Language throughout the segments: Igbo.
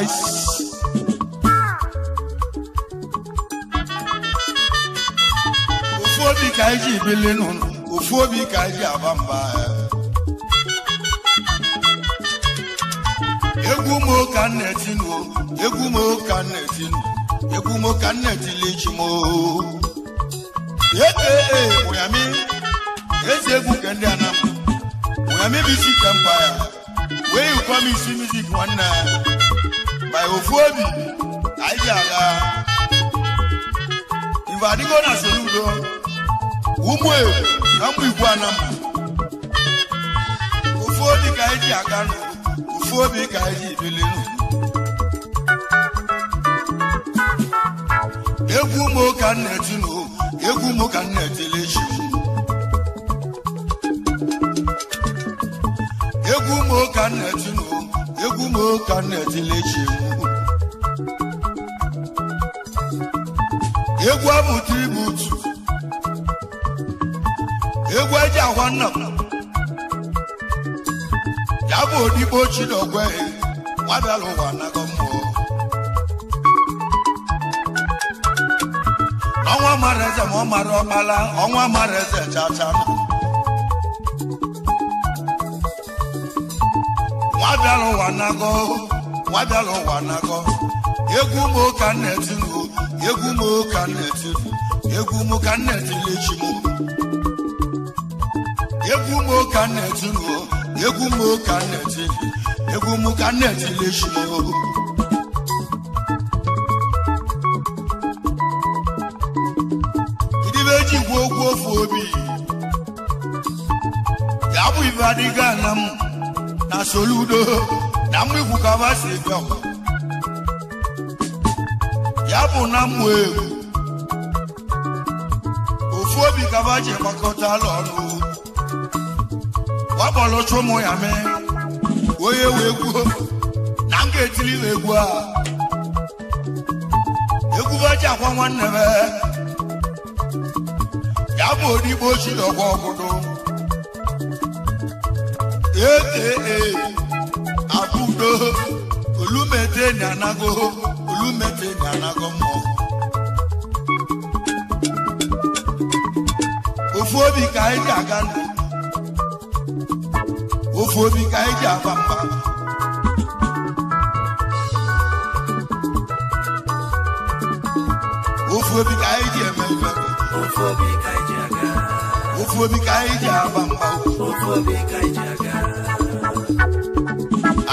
Ice. Ofu obi ka anyị ji bili n'ụlọ, ofu obi ka anyị ji aba mba. Egwu m ka m na-etinu, egwu m ka m na-etinu, egwu m ka m na-etili chi m. Ee, Muyami, ezi egwu nke ndị Anam, Muyami Music Empire, where you come isi music nwanne. By ofu obi, anyị ji aga. Ife adịgo na Soludo, ụmụ ewu na ụmụ Igbo Anam. Ofu obi ka anyị ji aga nụ, ofu obi ka anyị ji bili nụ. Egwu m ka m na-etinu, egwu m ka m na-etili chi m. Egwu m ka m na-etinu, egwu m ka m na-etili chi m. Egwu abụ tribute, egwu eji akwa nna m. Ya bụ odigbo Chinokwe, nwa bịara ụwa nago mmụọ. Ọnwa mara eze ma ọ mara ọkpala, ọnwa mara eze chacha. Nwa bịara ụwa nago, nwa bịara ụwa nago. Egwu m ka m na-etinu, egwu m ka m na-etinu, egwu m ka m na-etili chi m. Egwu m ka m na-etinu, egwu m ka m na-etili, egwu m ka m na-etili chi m. Idibe ji gwa okwu ofu obi, ya bụ ife adịghị ana m na Soludo na mmụ ikwu ka ba si bịa. Ya bụ na mmụ egwu, ofu obi ka ba ji gbakọtala ọnụ. Wakpọrọ ụmụ ya mee, onye wee gwuo na m ga-etiri m egwu a. Egwu ba ji akwa nwanne m, ya bụ odigbo Chinokwe ọgụdụ. Ee, abụdo olumete na anago, olumete na anago mmụọ. Ofu obi ka anyị ji aga ndụ, ofu obi ka anyị ji aba mba. Ofu obi ka anyị ji eme ife, Ofu obi ka anyị ji aga. Ofu obi ka anyị ji aba mba. Ofu obi ka anyị ji aga.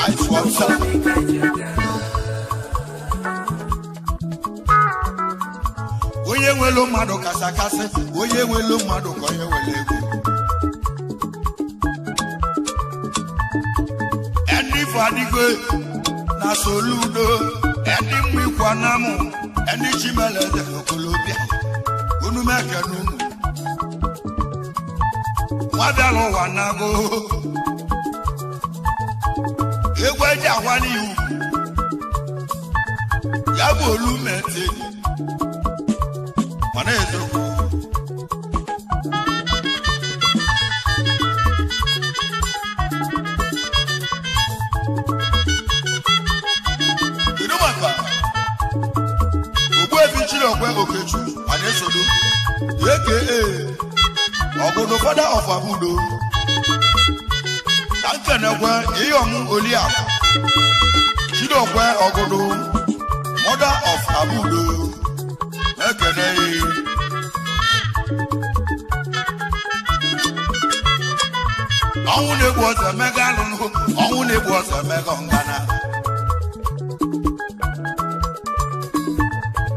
Anyị fụọ Ofu obi ka anyị ji aga. Onye nwelu mmadụ kasakasị, onye nwelu mmadụ ka onye nwere ego. Ndị ifo adịgo na Soludo, ndị mmụ ikwu Anamụ, ndị Chimeleze n'Okolobịa, unu mekene unu. Nwa bịara ụwa nago, egwu eji akwa n'ihu, ya bụ olumete, mana eziokwu. Chidokwe Okechu Anesodo aka Ogodo Father of Abudo. Ka nkenekwe Iyom Oliakụ Chidokwe Ogodo Mother of Abudo. Ekene ọnwụ na-egbu ọzọ emega alụnụ, ọnwụ na-egbu ọzọ emega ngana.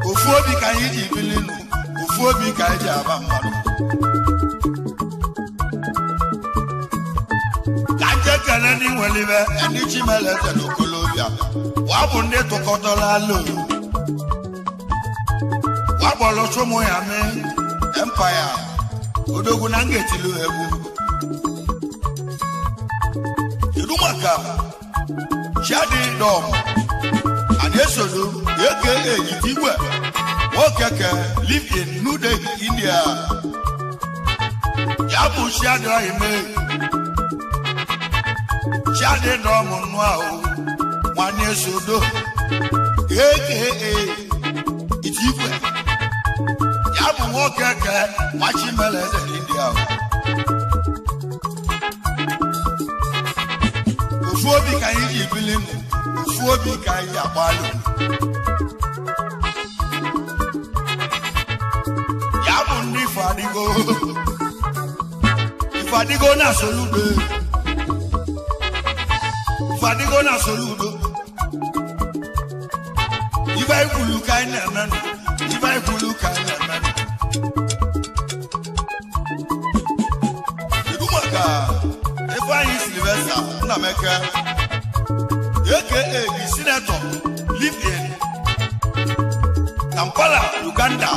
Ofu obi ka anyị ji bili nụ, ofu obi ka anyị ji aba mmadụ. Ka nje kele ndị nwere ibe ndị Chimeleze na Okolobịa wa bụ ndị tụkọtara alụ wa kpọrọ chụmụ ya mee empire odogwu na ngetilu egwu. Kedu maka Chiadi Dom Anesodo aka Itigwe Nwokeke live in New Delhi, India. Ya bụ Chiadi Ohime Chiadi Dom nwa Nwanesodo aka Itigwe ya bụ Nwokeke nwa Chimeleze India. Ofu obi ka anyị ji bili nụ, ofu obi ka anyị agbalụ. Ya bụ ndị Ifeadigo Ifeadigo na Soludo Ifeadigo na Soludo. Ife anyị kwuru ka anyị na-eme nụ, ife anyị kwuru ka anyị na-eme nụ. Kedu maka Ifeanyi Sylvester Nnameke aka the Senator live in Kampala, Uganda.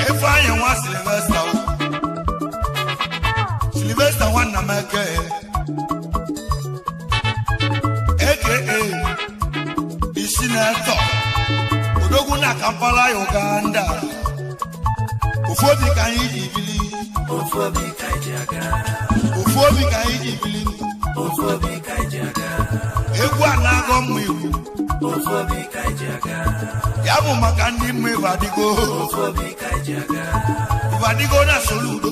Ifeanyi nwa Sylvester Sylvester nwa Nnameke aka the Senator odogwu na Kampala, Uganda. Ofu obi ka anyị ji bili, Ofu obi ka anyị ji aga. Ofu obi ka anyị ji bili. Ofu obi ka anyị ji aga. Egwu a na-agọ mma Igbo. Ofu obi ka anyị ji aga. Ya bụ maka ndị mma Igbo adịgo. Ofu obi ka anyị ji aga. Igbo adịgo na Soludo.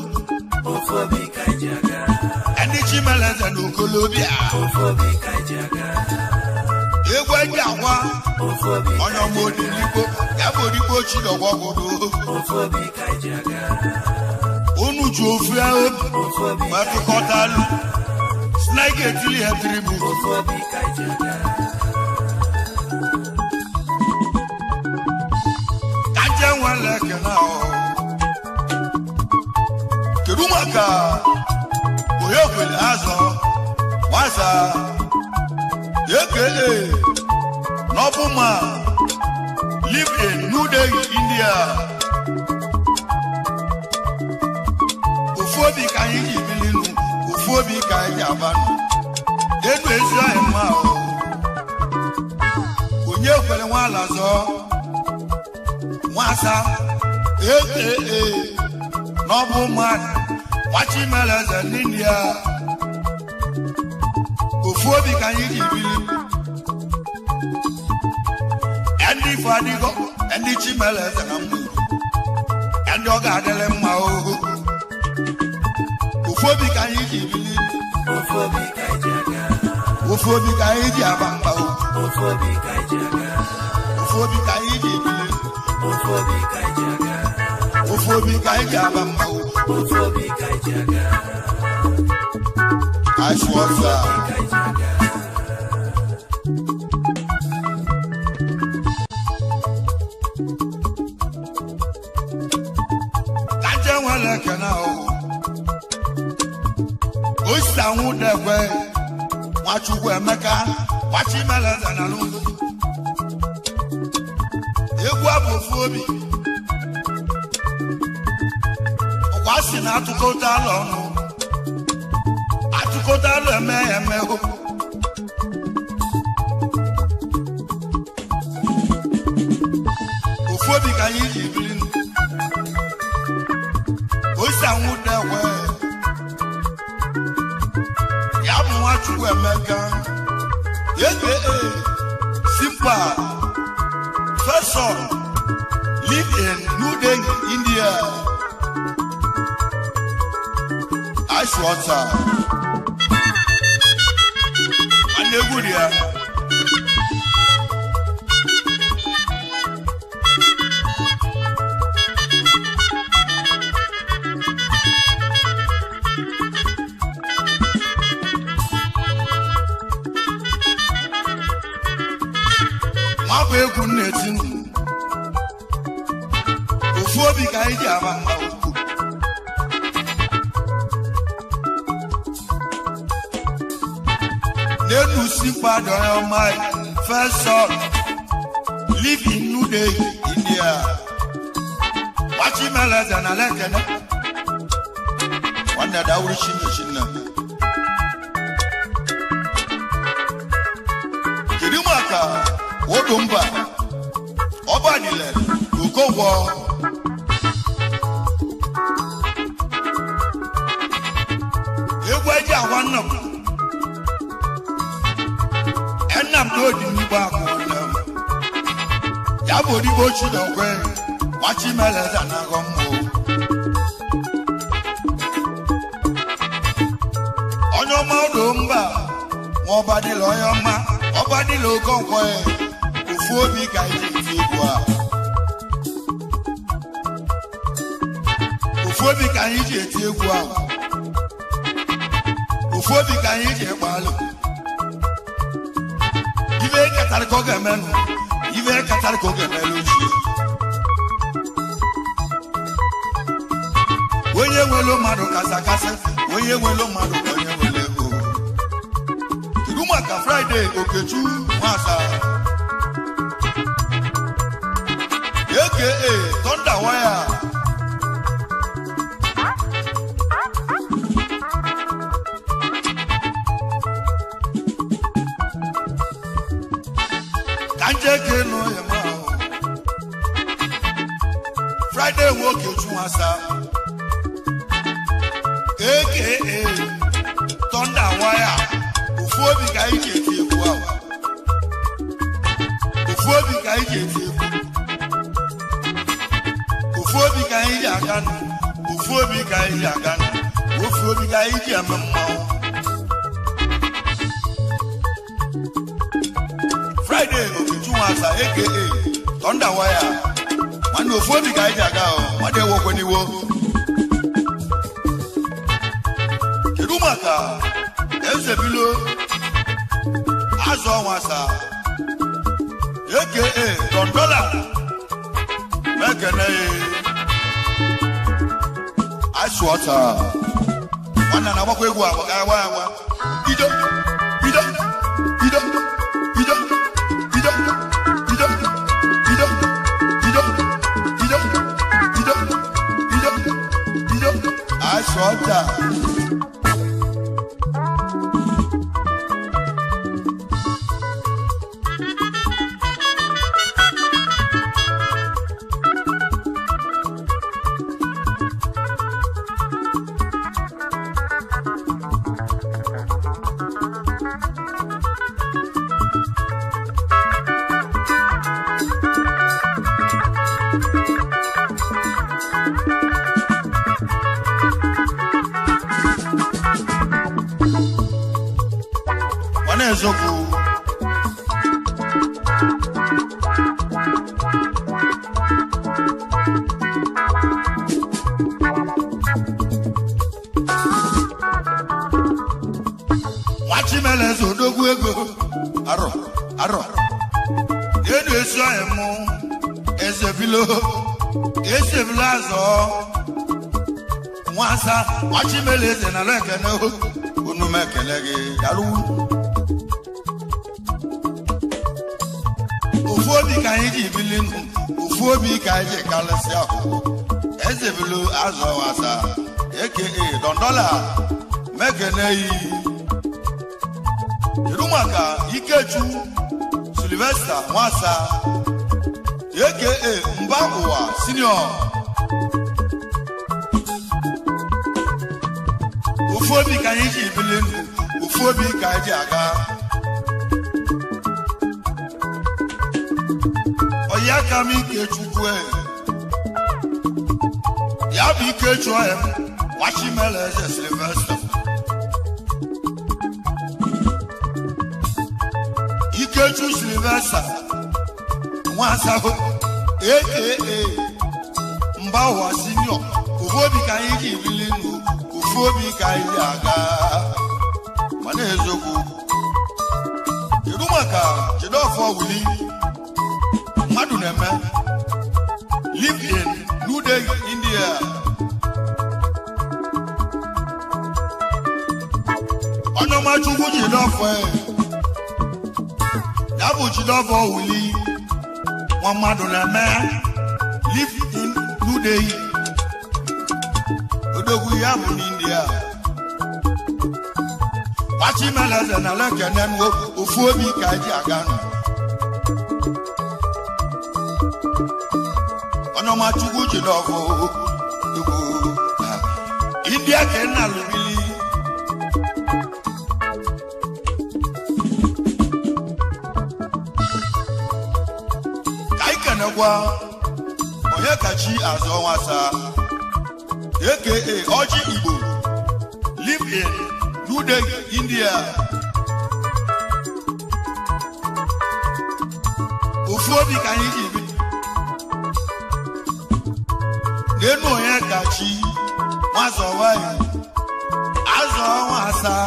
Ofu obi ka anyị ji aga. Ndị Chimeleze na Okolobịa. Ofu obi ka anyị ji aga. Egwu eji akwa Ofu obi ka onye anyị ọma ji aga. Odenigbo ya bụ Odigbo Chidogwogodo. Ofu obi ka anyị ji aga. Unu ji ofu obi Ofu obi ma ka anyị ji tụkọta alụ snaịga etili ha tribut. Ofu obi ka anyị ji aga. Ka nje nwere ekene ahụ. Kedu maka onye kwere azọ nwasa aka Nobuma live in New Delhi, India. Ofu obi ka anyị ji bili nụ, ofu obi ka anyị ji aba nụ. Enu ezi anyị mma o. Onye kwere nwa ala zọọ nwasa aka Nobuma nwa Chimeleze n'India. Ofu obi ka anyị ji bili. Ndị Ifeadigo ndị Chimeleze na mma ndị ọ ga-adịrị mma ogo. Ofu obi ka anyị ji bili. Ofu obi ka anyị ji aga. Ofu obi ka anyị ji aba mba o. Ofu obi ka anyị ji aga. Ofu obi ka anyị ji bili. Ofu obi ka anyị ji aga. Ofu obi ka anyị ji aba mba o. Ofu obi ka anyị ji aga. Ashwọsa. Ka anyị ji aga. Ka nje nwere ekene ahụ. Osianwụ dekwe Nwachukwu Emeka nwa Chimeleze na Lungu. Egwu abụ ofu obi. Ọkwa si na atụkọta alụ ọnụ atụkọta alụ eme ya eme o. Ofu obi ka anyị ji biri nụ. Osianwụ dekwe ya bụ Nwachukwu Emeka aka son, live in New Delhi, India. Ice water. Nwanne egwu dị ya. Nwabụ egwu m na-eti nụ. Ofu obi ka anyị ji aba mma ukwu. N'elu si mkpado onye ọma first son, live in New Delhi, India. Nwachimeleze na Lekene. Nwanne dawuru Chineke nna. Kedu maka Odo mba ọba nile Okonkwo? Egwu eji agwa nna m enna m n'odi n'igbo akụ nne m ya bụ odigbo Chidokwe Nwachimeleze na-agọ mmụọ onye ọma. Odo mba nwa ọba dịla onye ọma ọba dịla Okonkwo ya. Ofu obi ka anyị ji eti egwu a, ofu obi ka anyị ji eti egwu a, ofu obi ka anyị ji egbe alụ. Ibe katara ka ọ ga-emenụ, ibe katara ka ọ ga-emelụ ochie. Onye nwelu mmadụ kasị akasị, onye nwelu mmadụ ka onye nwere ego. Kedu maka Friday Okechu Nwasa, aka Thunder Wire? Ka njeke nụ ya ma ahụ. Friday nwoke Nwasa, aka Thunder Wire, ofu obi ka anyị ji eti egwu ahụ, ofu obi ka anyị ji eti egwu, ofu obi ka anyị ji aga nụ, ofu obi ka anyị ji aga nụ, ofu obi ka anyị ji eme mmanwụ. Friday Okechu Nwasa, aka Thunder Wire, nwanne, ofu obi ka anyị ji aga o nwadị ewokwe n'iwo. Kedu maka Ezebilo Azọ Nwasa, aka Dondola? Mekene ice water. Nwanne na-agbakwa egwu agba ka agba agba. Ido ido ido ido ido ido ido ido ido ido ido ido ice water. Ọ na-eziokwu. Nwachimeleze odogwu ego arọ arọ enu esi ọhịa mụ ezebilo ezebilo azọ nwasa. Nwachimeleze na ekene unu m ekele gị daalụ. Ofu obi ka anyị ji bili ndụ, ofu obi ka anyị ji kalịsịa ahụ. Ezebilo azọ asa, aka Dondola, mekene yi. Kedu maka Ikechu Sylvester Nwasa, aka Mba Ụwa Senior? Ofu obi ka anyị ji bili ndụ, ofu obi ka anyị ji aga. Ali aka m Ikechukwu ya bụ Ikechu m Nwachimele Eze Sylvester Ikechu Sylvester Nwasaho aka Mbawa Senior. Ofu obi ka anyị ji bili ndụ, ofu obi ka anyị ji aga. Mana eziokwu, kedu maka Jideofor Wili mmadụ na-eme live in New Delhi, India. Onyeọma Chukwu Jideofor ya bụ Jideofor Wili nwa mmadụ na-eme live in New Delhi, odogwu ya bụ n'India. Nwachimeleze na lekene ofu obi ka eji aga nụ. Onyeọma Chukwu Jideofor egwu India ka nna lụbili. Ka anyị kenekwa onye kachi azụ ọnwa asaa aka Ọjị Igbo live in New Delhi, India. Ofu obi ka anyị ji bi n'enu onye kachi nwazọwaghị azụ ọnwa asaa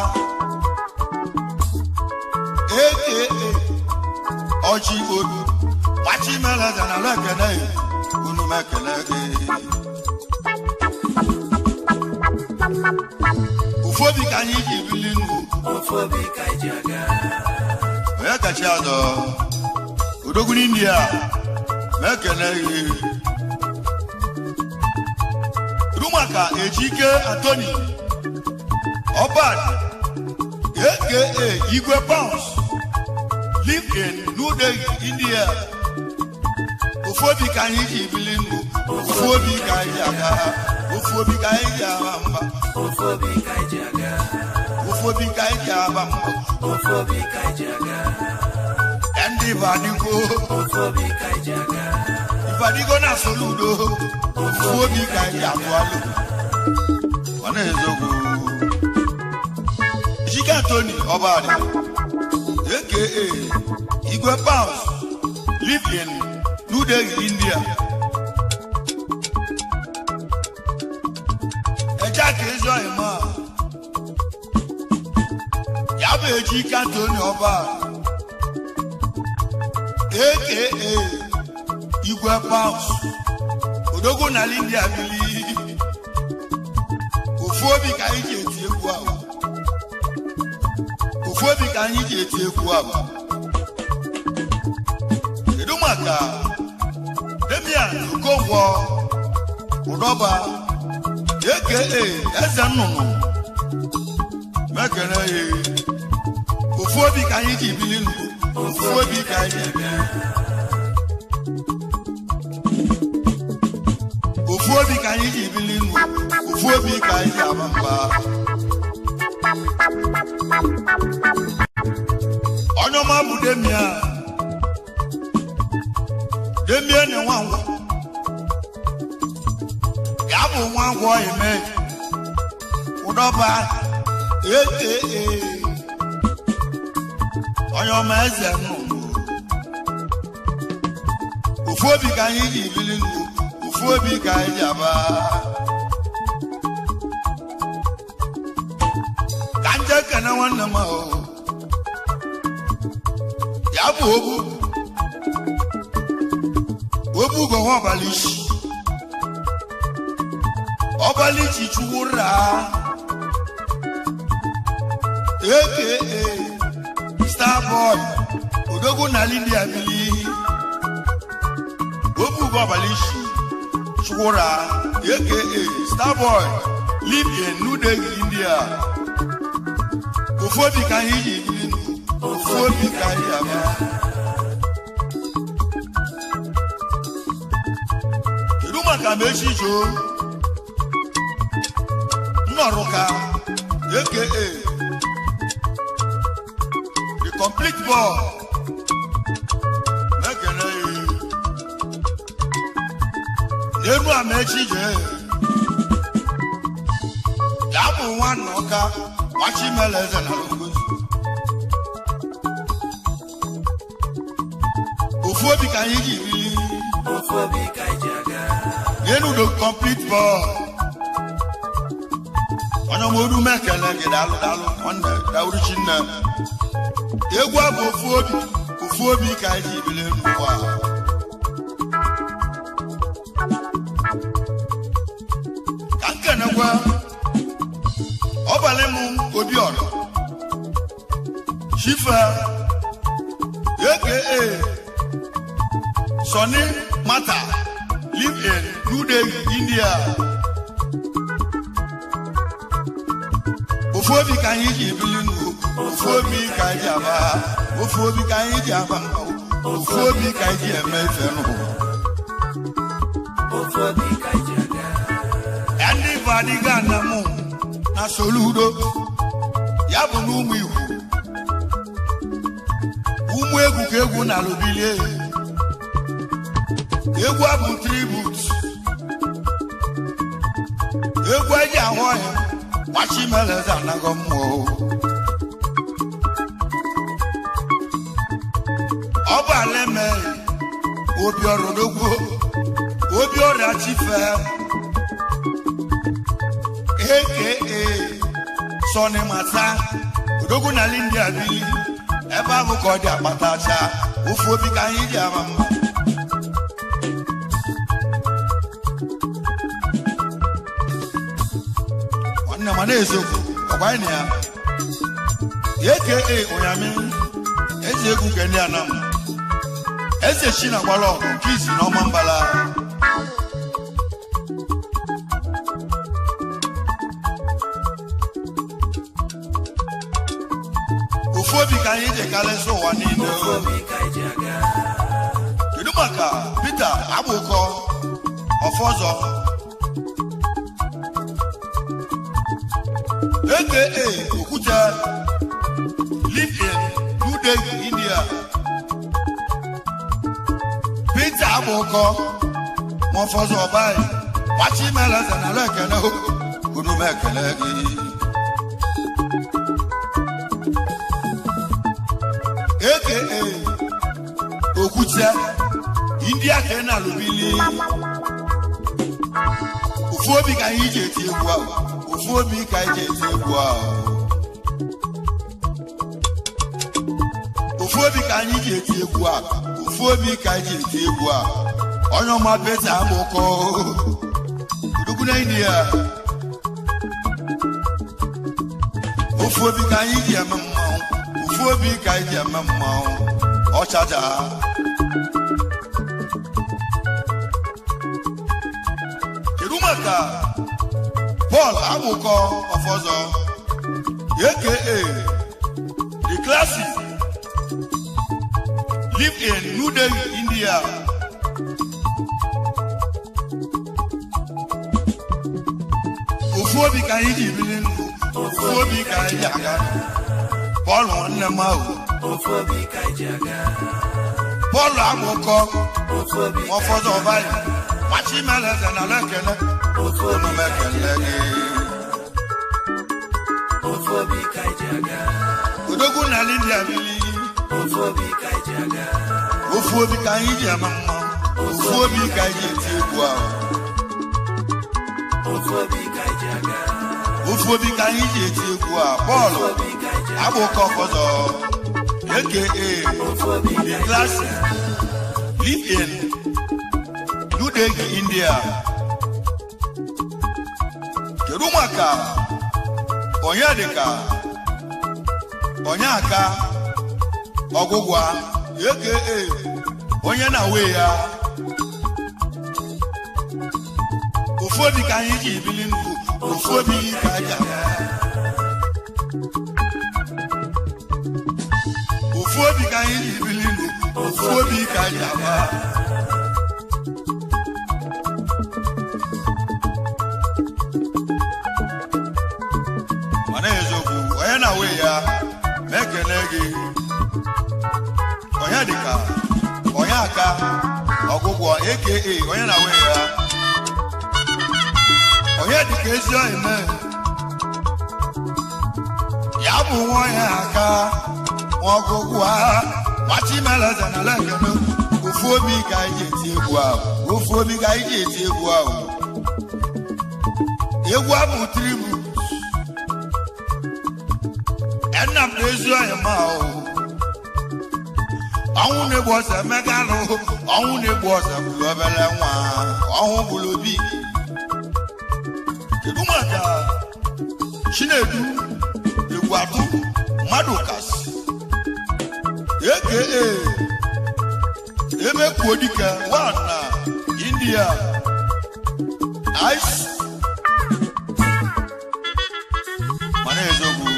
aka Ọjị Igbo. Nwachimeleze na lekene unu mekele gị. Ofu obi ka anyị ji bili ndụ, Ofu obi ka anyị ji aga. Onye kachi azọ odogwu n'India mekele gị. Kedu maka Ejike Anthony Obad aka Igwe Pounds live in New Delhi, India. Ofu obi ka anyị ji bili ndụ, ofu obi ka anyị ji aga. Ofu obi ka anyị ji aba mba, Ofu obi ka anyị ji aga. Ofu obi ka anyị ji aba mba. Ofu obi ka anyị ji aga. Ndị Ifadigo, Ofu obi ka anyị ji aga. Ifadigo na Soludo, ofu obi ka anyị ji atụ alụ. Ọ na-ezokwu. Ejike Anthony Obad aka Igwe Pounds live in New Delhi, India. Eja ka ezi ọyị ma ya bụ Ejike Anthony Obad aka Igwe Pounds odogwu na India bili. Ofu obi ka anyị ji eti egwu ahụ, ofu obi ka anyị ji eti egwu ahụ. Kedu maka Damian Okonkwo Ụdọba aka Eze Nnụnụ mekene ya. Ofu obi ka anyị ji bili ndụ, ofu obi ka anyị ji bili. Ofu obi ka anyị ji bili ndụ, ofu obi ka anyị ji aba mba. Onye ọma bụ Damian Damian Nwankwọ ya bụ Nwankwọ eme Ụdọba aka onye ọma Eze Nnụnụ. Ofu obi ka anyị ji bili ndụ, ofu obi ka anyị ji aba. Ka nje kene nwanne m ahụ ya bụ ogbu ogbu gọwa ọbalichi ọbalichi chukwu raa aka Starboy odogwu na India bili. Ogbu gọwa ọbalichi chukwu raa aka Starboy live in New Delhi, India. Ofu obi ka anyị ji bili ndụ, ofu obi ka anyị ji aba. Kedu maka Mechi Jo Nnọrụka aka The Complete Boy mekene ya. N'elu Amaechi jee. Ya bụ nwanne ọka Nwachimeleze na Ngozi. Ofu obi ka anyị ji bili. Ofu obi ka anyị ji aga. N'elu the complete ball. Onye ọma oru mekele gị daalụ daalụ nwanne dawuruchi nne. Egwu a bụ ofu obi ka anyị ji bili n'ụwa. Ka nkenekwa ọbalị m obi ọra Chifa aka Sonny Mata live in New Delhi, India. Ofu obi ka anyị ji ebili n'ugwu, ofu obi ka anyị ji aba, ofu obi ka anyị ji aba mma, ofu obi ka anyị ji eme ife n'ụwa. Ofu obi ka anyị ji aga. Ndị Igbo adịghị ana mụ na Soludo, ya bụ na ụmụ Igbo. Ụmụ egwu ka egwu na alụbilie. Egwu abụ tribute. Egwu eji ahụ ọhịa, Nwachimeleze anaghọ mmụọ. Ọ bụ ala eme obi ọrụ n'ogwo, obi ọrịa chife aka Sonny Mata odogwu na India bili ebe ahụ ka ọ dị akpata acha ofu obi ka anyị ji ama mma. Nwanne m na-eziokwu ọgwa anyị na ya aka Onyami eze egwu nke ndị Anam eze chi na gbara ọgụ nke izi n'ọma mbala. Ofu obi ka anyị ji karịsị ụwa niile. Ofu obi ka anyị ji aga. Kedu maka Peter Agbụkọ Ọfọzọ aka Okwute live in New Delhi, India. Peter Agbụkọ Ọfọzọ ọbaị Nwachimeleze na ala ekele unu m ekele gị. Aka Okwute India ka ị na-alụbili. Ofu obi ka anyị ji eti egwu ahụ, ofu obi ka anyị ji eti egwu ahụ, ofu obi ka anyị ji eti egwu ahụ, ofu obi ka anyị ji eti egwu ahụ. Onye ọma Peter Agbụkọ odogwu na India. Ofu obi ka anyị ji eme mmanwụ, ofu obi ka anyị ji eme mmanwụ ọchaja. Kedu maka Paul Agbụkọ Ọfọzọ aka The Classic live in New Delhi, India. Ofu obi ka anyị ji bili ndụ, ofu obi ka anyị ji aga. Paul nwanne m ahụ, Ofu obi ka anyị ji aga. Paul Agbụkọ Ofu obi ka Ọfọzọ ọbaị Nwachimeleze na ala ekele Ofu unu obi m ka anyị ji ekele aga. gị. Ofu obi ka anyị ji aga. Odogwu na India bili. Ofu obi ka anyị ji aga. Ofu obi ka anyị ji ama mma, ofu obi ka anyị ji eti egwu ahụ, Ofu obi ka anyị ji aga. ofu obi ka anyị ji eti egwu a. Paul Ofu obi ka anyị ji aga. Agbụkọ Ọfọzọ aka Ofu obi ka The anyị ji Classic live in New Delhi, India. Kedu maka onye dịka onye aka ọgwụgwa aka onye na-awe ya. Ofu obi ka anyị ji bili ndụ, ofu obi ka anyị ji aga. Ofu obi ka anyị ji bili ndụ, ofu obi ka anyị ji aga. Mana eziokwu onye na-awe ya ma ekele gị. Onye dịka onye aka ọgwụgwọ aka onye na-awe ya. Onye dịka ezi eme ya bụ nwa ya aka ọgụgụ a nwachimeleze na lekene ofu obi ka anyị ji eti egwu ahụ ofu obi ka anyị ji eti egwu ahụ egwu abụ tribut enam na ezi ọyịma ahụ ọnwụ na-egbu ọsọ emeka alụ ọnwụ na-egbu ọsọ gburu obere nwa ọnwụ gburu obi. Kedu maka Chinedu egwu atụ mmadụ kasị aka Emekwuo Dike one na India ice mana eziokwu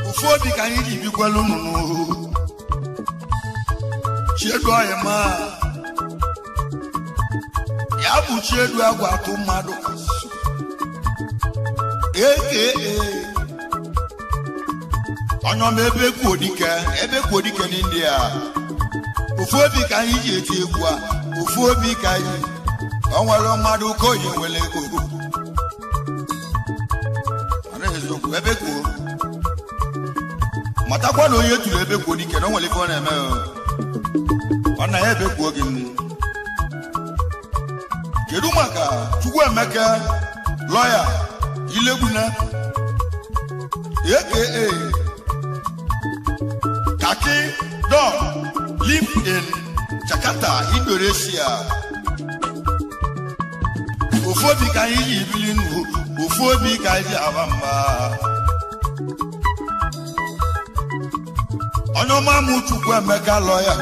ofu obi ka anyị ji bikwelu nnụnụ Chiedu ọyịma ya bụ Chiedu agwa atụ mmadụ aka onye ebe kwuo dike n'India ofu obi ka anyị ji eti egwu a ofu obi ka anyị o nwere mmadụ ka onye nwere ego mana eziokwu ebe kwuo matakwa na onye tụrụ ebe kwuo dike na o nwere ife ọ na-eme ọ na ya ebe kwuo gị. Kedu maka Chukwuemeka lọya Ilegbuna aka Kaki Don live in Jakarta, Indonesia. Ofu obi ka anyị ji bili ndụ ofu obi ka anyị ji aba mba. Onye ọma mụ Chukwuemeka lọya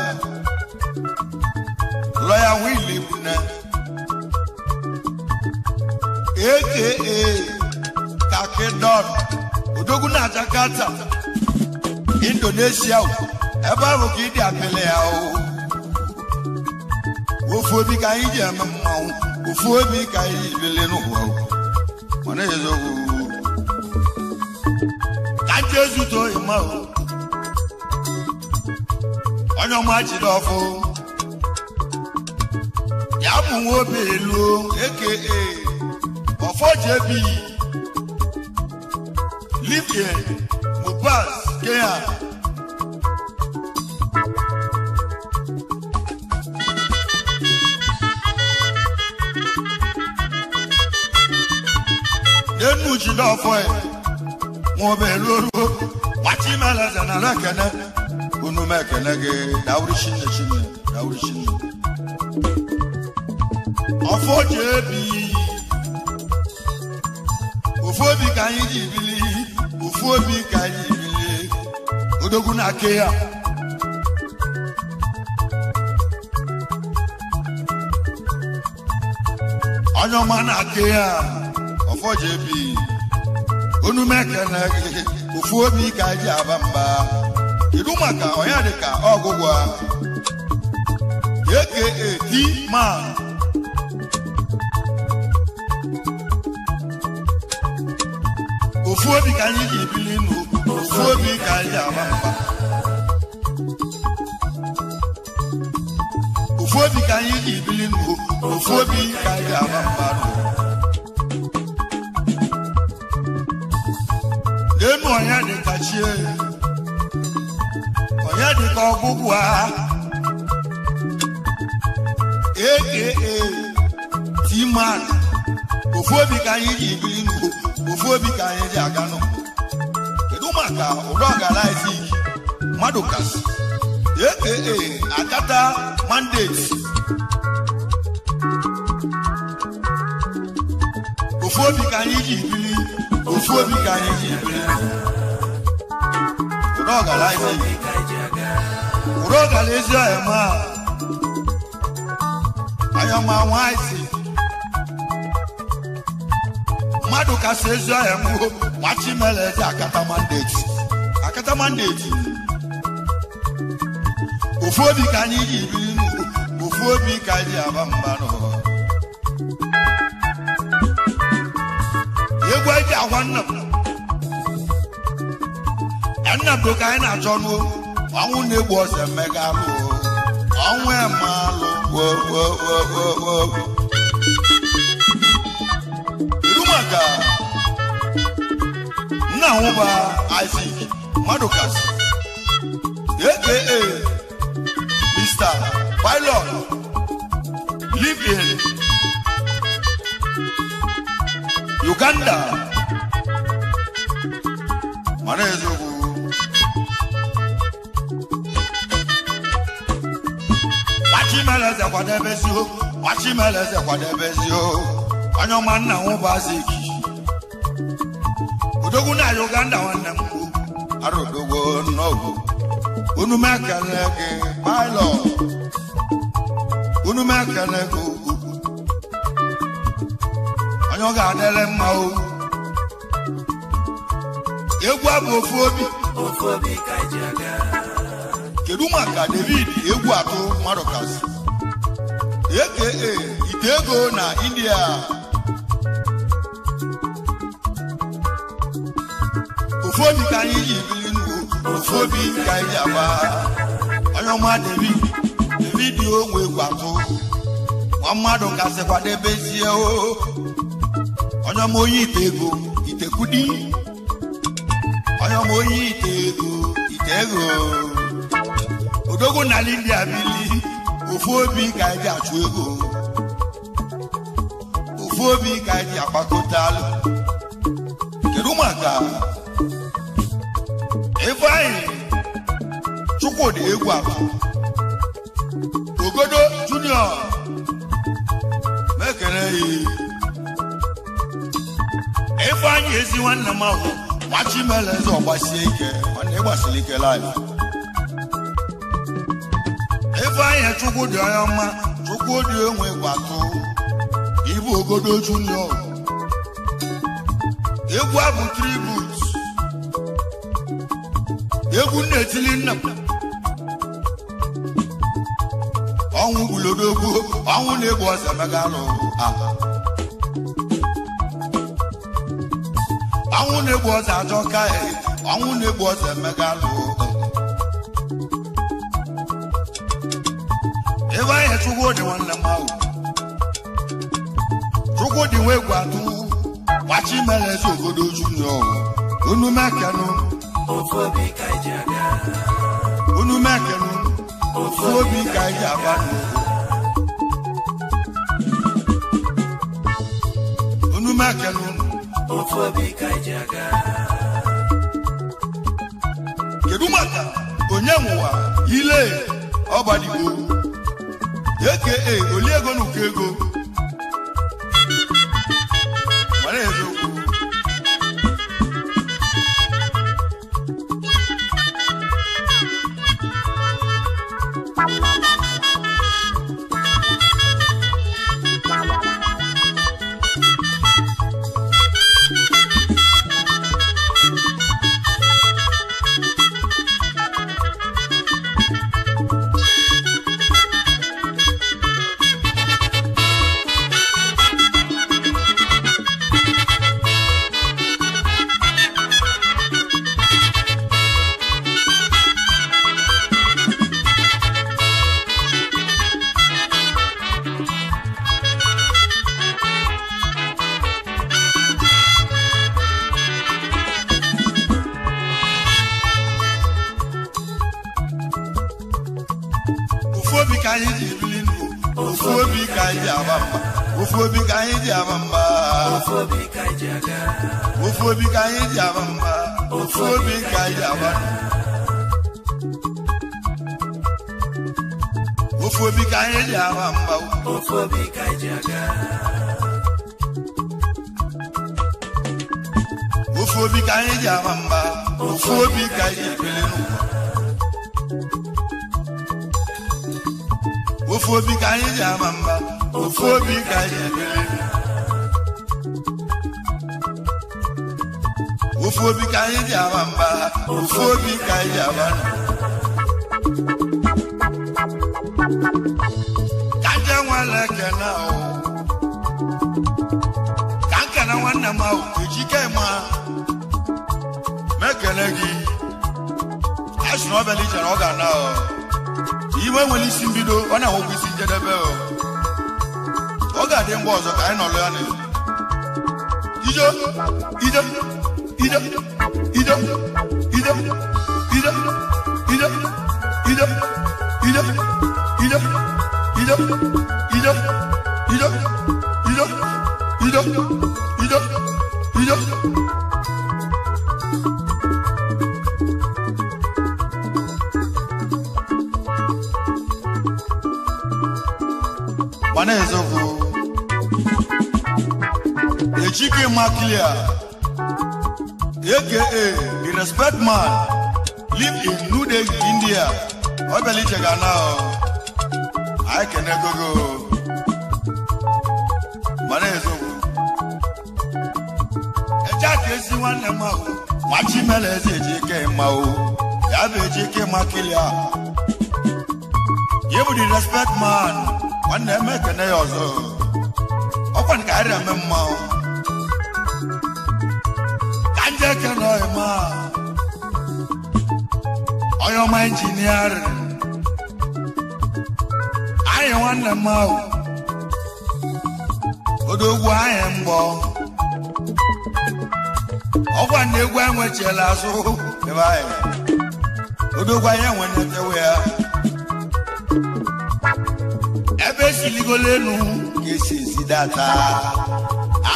lọya nwa Ilegbuna aka Kaki Don odogwu na Jakarta, Indonesia ebe ahụ ka ịdị apịlị ya o. Ofu obi ka anyị ji eme mmanwụ ofu obi ka anyị ji bili n'ụwa mana eziokwu ka nje zute oyima o onye ọma jide ọfụ ya bụ nwa obi elu aka Ọfọ JB live in Mubaz, Kenya. Nínú jìnnà ọ̀fọ̀ ẹ̀ wọn bẹ̀ lóru wàtí mẹ́lẹ̀dẹ̀ nàlẹ́ kẹ́nẹ́ unu mẹ́kẹ́nẹ́ gé dáwúrí sinne sinne dáwúrí sinne. Ọ̀fọ̀ JB ofu obi ka anyị ji bili ofu obi ka anyị ji bili odogwu na ake ya onye ọma na ake ya Ọfọ JB onume ekene gị ofu obi ka anyị ji aba mba. Kedu maka onye dị ka ọgwụgwọ aka D-Man ofu obi ka anyị ji ebili ndụ ofu obi ka anyị ji aba mba ofu obi ka anyị ji ebili ndụ ofu obi ka anyị ji aba mba. Enu onye dị ka chie onye dị ka ọgwụgwụ a aka T-Man ofu obi ka anyị ji ebili ndụ ofu obi ka anyị ji aga nụ. Kedu maka ụdọ ọgara Isaac mmadụ kasị aka Akata Mandate ofu obi ka anyị ji bili ofu obi ka anyị ji bili ụdọ ọgara Isaac ụdọ ọgara ezi ọhịa ma anya ma nwa Isaac mmadụ kasị ezi ọhịa mụ nwachimeleze Akata Mandate Akata Mandate ofu obi ka anyị ji biri ndụ ofu obi ka anyị ji aba mba n'ụwa. Egwu eji agwa nna m Nnabdo ka anyị na-achọ nụ ọnwụ na-egbu ọsọ emega alụ ọnwụ eme alụ wo wo wo wo wo. Kedu maka nna nwụba Isaac Madukas aka Mr. Pilot live in Uganda mana eziokwu Nwachimeleze kwadebezi o, Nwachimeleze kwadebezi o, onye ọma nna nwụba Isaac odogwu na Uganda nwanne m arodogwo nnọọ unu mekele gị pilot unu mekele gị onye ọ ga-adịrị mma o egwu abụ ofu obi Ofu obi ka anyị ji aga. Kedu maka David egwu atụ Madukas aka ite ego na India ofu obi ka anyị ji bili ndụ ofu obi ka anyị ji agba onye ọma David David onwe egwu atụ nwa mmadụ kasị kwadebezie o onye ọma onye ite ego ite kudi onye ọma onye ite ego ite ego odogwu na India bili ofu obi ka anyị ji achụ ego ofu obi ka anyị ji agbakọta alụ. Kedu maka Ifeanyị Chukwudi egwu atụ Ogodo Junior mekere yi Ifeanyị ezi nwanne m ahụ Nwachimeleze ọgbasie ike nwanne ịgbasiri ike live Ifeanyị Chukwudi onye ọma Chukwudi onwe egwu atụ ibu Ogodo Junior egwu abụ tribute egwu na-etili nna m ọnwụ gbulodogwu ọnwụ na-egbu ọsọ emega alụ ọnwụ na-egbu ọsọ ajọ ka ọnwụ na-egbu ọsọ emega alụ ebe anyị Chukwudi nwanne m ahụ Chukwudi nwe egwu atụ Nwachimeleze Ogodo Junior unu mekenu Ofu obi ka anyị ji aga. unu mekenu ofu obi ka anyị ji aba unu mekenu Ofu obi ka anyị ji aga. Kedu maka onye nwụwa ile ọgbadigbo aka oliego na ụkọ ego nwere eziokwu ofu obi ka anyị ji ebili ndụ ofu obi ka anyị ji aba mba ofu obi ka anyị ji aba mba Ofu obi ka anyị ji aga. ofu obi ka anyị ji aba mba ofu obi ka anyị ji aba ofu obi ka anyị ji aba mba Ofu obi ka anyị ji aga. ofu obi ka anyị ji aba mba ofu obi ka anyị ji ebili n'ụwa ofu obi ka anyị ji ama mba ofu obi ka anyị ji ebili ofu obi ka anyị ji ama mba ofu obi ka anyị ji aba ka nje nwere ekene o ka nkene nwanne m ahụ ejike ma mekele gị A sị na ọ bịala ije na ọ ga-ana ọ. Iwe nwere isi mbido, ọ na-enwekwa isi njedebe ọ. Ọ ga-adị mgbe ọzọ ka anyị nọrọ ya na ijo ijo ijo ijo ijo ijo ijo ijo ijo ijo ijo ijo ijo ijo ijo ijo ijo. Mana eziokwu Ejike Makilia, aka the Respect Man, live in New Delhi, India. Ọ bịara ije ga na anyị kene gogo. Mana eziokwu eje aka esi nwanne m ahụ Nwachimele eze Ejike mma o, ya bụ Ejike Makilia, ya bụ the Respect Man. Nwanne m ekene ya ọzọ ọkwa nke anyị eme mmanwụ ka nje ekene ọyịma onye ọma injiniarịn anyị nwanne m ahụ odogwu anyị mgbọ ọkwa na egwu enwechiela azụ ebe anyị odogwu anyị enwenetewe ya ebe esiligolo elu ka esi esi data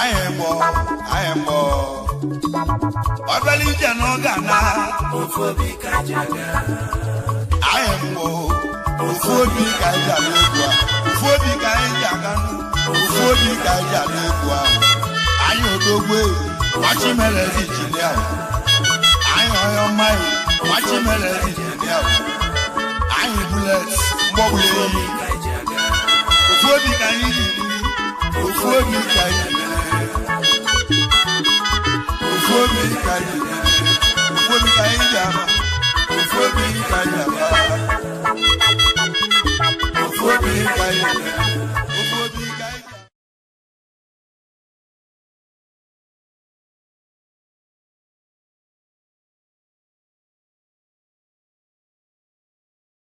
anyị mgbọ anyị mgbọ ọbịala ije na ọ ga-ana Ofu obi ka anyị ji aga. Anyị mgbọ ofu obi ka anyị ji ala egwu a, ofu obi ka anyị ji aga nụ, ofu obi ka anyị ji ala egwu a. Anyị odogwu Nwachimele ezi injinia, anyị onye ọma Nwachimele ezi injinia, anyị bulet mgbọgbụ Ofu eyi obi ka anyị ji aga. Ofu obi ka anyị ji biri, ofu obi ka anyị ji biri, ofu obi ka anyị ji biri, ofu obi ka anyị ji ama, ofu obi ka anyị ji ama, ofu obi ka anyị ji biri.